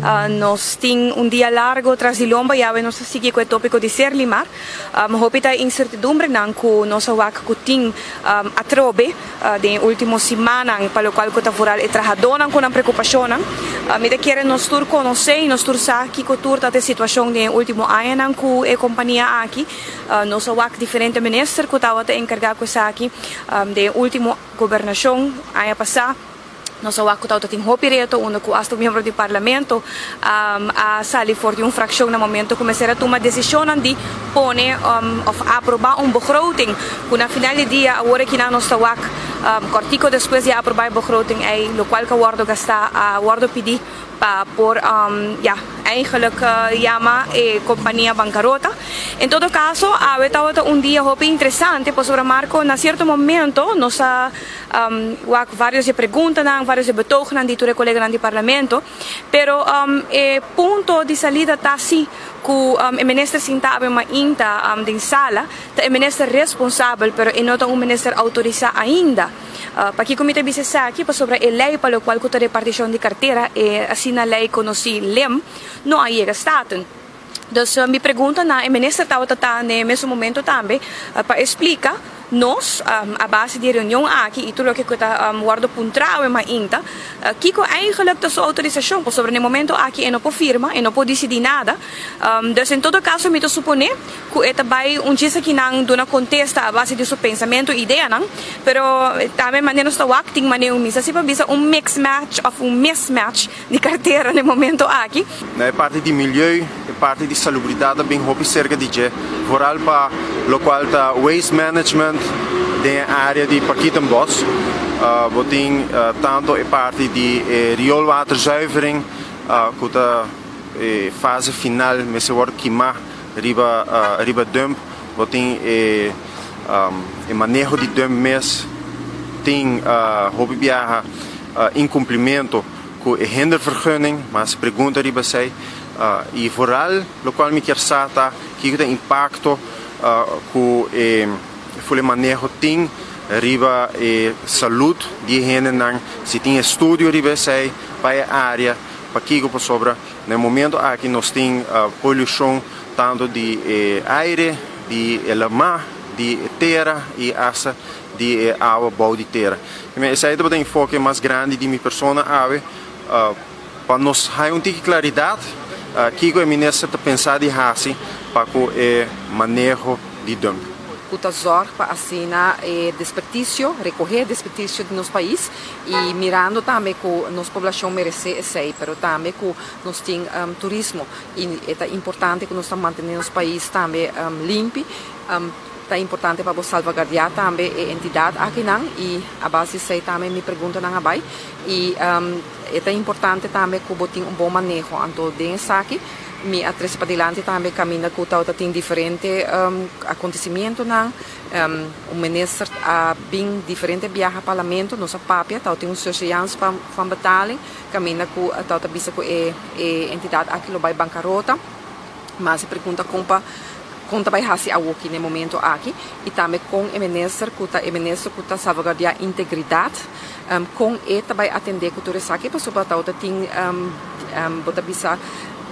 Nos tin un dia largo tras di lomba y awe nos ta sigui cu e topico di Serlimar. Hopi ta e incertidumbrenan cu nos a wak cu tin atrobe den e ultimo simannan pa locual cu ta vooral e trahadonan cu nan preocupacionnan. Mi ta kere nos tur conoce y nos tur sa kico tur ta e situacion den e ultimo añanan cu e compania aki. Nos a wak diferente minister cu tabata encarga cu esaki den e ultimo gobernacion aña pasa. Nos a wak ku tabata tin hopi reto unda ku asta un miembro di parlamento a sali for di un frakshon na momento ku mester a tuma desishonnan di pone òf aprobá un begroting ku na final di dia awor aki nan nos ta wak kòrtiko despues di a aprobá e begroting ei lokual ku a wòrdu gastá a wòrdu pidí pa por ya eigenlijk yama e compania bancarota. En todo caso awe tabata un dia hopi interesante pasobra Marco na cierto momento nos a wak varios di e preguntanan, varios di e betoognan di tur e coleganan di parlamento, pero e punto di salida ta si cu e minister sinta awe mainta den sala ta e minister responsabel pero e no ta un minister autorisa ainda. Pakiko mi ta bisa esaki? Pasobra e lei pa lokual ku ta repartishon di kartera, e asina lei konosí lem, no a yega Staten. Dus mi pregunta na e minister tabata ta n'e mesun momento tambe pa e splika nos a base di e reunion aki i tur loke ku ta wòrdu puntra awe mainta, kiko eigenlik ta su outorisashon, pasobra n'e momento aki e no por firma, e no por disidí nada. Dus en todo kaso mi ta suponé ku e ta bai un djis akinan duna kontesta a base di su pensamentu i ideanan, pero tambe manera nos ta wak tin manera un misa si pa bisa un mix match òf un mismatch di kartera na e momento aki. Na e parti di milieu, e parti di salubridat ta bin hopi serka di dje, vooral pa lokual ta waste management den e area di Parkietenbos. Bo tin tanto e parti di e rioolwaterzuivering ku ta E fase final mester wòrdu kimá riba riba dump. Bo tin e e maneho di dump mes tin hopi biaha inkumplimentu ku e hindervergunning, mas pregunta riba esei. I vooral lokual mi kier sa ta kiko ta e impakto ku e ful e maneho tin riba e salud di e hendenan, si tin estudio riba esei pa e área. Pakiko? Pasobra na e momento aki nos tin polushon tantu di e aire, di e lamá, di e tera i asta di e awa bou di tera. Esei tabata e enfoke mas grandi di mi persona awe, pa nos haña un tiki klaridat kiko e minister ta pensa di hasi pa ku e maneho di dump. Ku ta zòrg pa asina e despertisio, rekohé despertisio di nos pais i mirando tambe ku nos poblashon meresé esei, pero tambe ku nos tin turismo i e ta importante ku nos ta mantené nos pais tambe limpi. Ta importante pa bo salvaguardiá tambe e entidat akinan i a base di esei tambe mi preguntanan a bai i e ta importante tambe ku bo tin un bon maneho. Anto den esaki mi a trese padilanti tambe kaminda ku tabata tin diferente akontesimientonan. Un minister a bin diferente biaha parlamento, nos a papia, tabatin un surseance van betaling, kaminda ku tabata bisa ku e entidat aki lo bai bankarota. Mas e pregunta kon pa kon ta bai hasi awoki na e momento aki i tambe kon e minister ku ta e minister ku ta salvaguardiá integridat kon e ta bai atendé ku tur esaki pasobra tabata tin bo ta bisa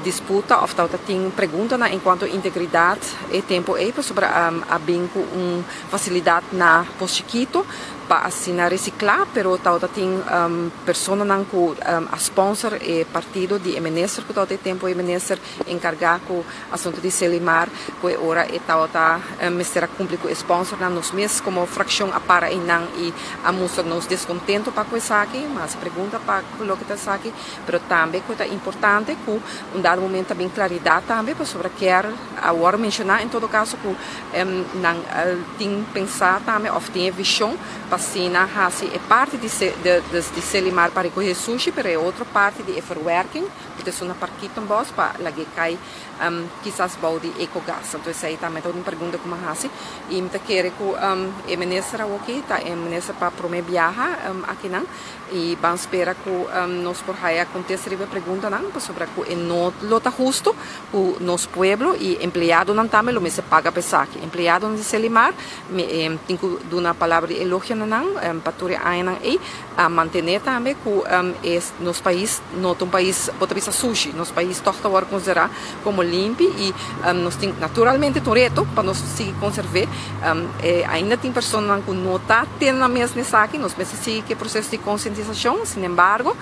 disputa of tabata tin preguntanan encuanto integridad e tempo ey pasobra a bin cu un facilidad na Pos Chiquito pa asina recicla pero tabata tin personanan cu a sponsor e partido di e minister cu tabata e tempo e minister encarga cu asunto di Selimar cu e ora e tabata mester a cumpli cu e sponsornan nos mes como fraccion a para eynan y a mustra nos descontento pa cu esaki mas pregunta pa cu loke ta esaki. Pero tambe cu ta importante cu un dado momento ta bin claridad tambe pasobra kier a worde menciona en todo caso cu nan tin pensa tambe of tin e vision pa asina haci e parti di di Selimar pa recoge sushi pero e otro parti di e verwerking cu ta esun na Parkietenbos pa lag'e cay kisas bou di ecogas. Anto esey tambe ta un pregunta cu mi a haci y mi ta kere cu e minister awoki ta e minister pa prome biaha akinan. I ban spera ku nos por haya kontesta riba e preguntanan pasobra ku e no. lo ta husto ku nos pueblo i empleadonan tambe lo mester paga pa esaki. Empleadonan di Selimar mi tin ku duna palabra di elogio na nan pa tur e añanan ei a mantené tambe ku e nos pais no ta un pais bo ta bisa sushi, nos pais tòg ta wòrdu konsiderá komo limpi i nos tin naturalmente ta un reto pa nos sigui konserv'é. Ainda tin personanan ku no ta tene nan mes na esaki, nos mester sigui ku e proseso di konsientisashon, sinembargo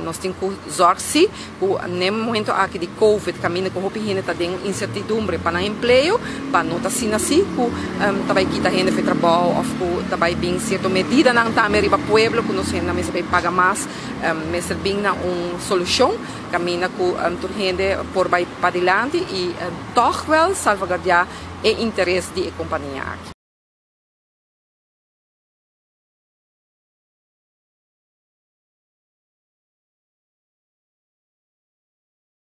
nos tin ku zòrg si ku n'e momento aki di covid kaminda ku hopi hende ta den insertidumbre pa nan empleo, pa no ta asina si ku ta bai kita hende for e trabou òf ku ta bai bin sierto medidanan tambe riba pueblo ku nos hendenan mester bai paga mas, mester bin na un solushon kaminda ku tur hende por bai padilanti i tòg wèl salvaguardiá e interes di e kompania aki.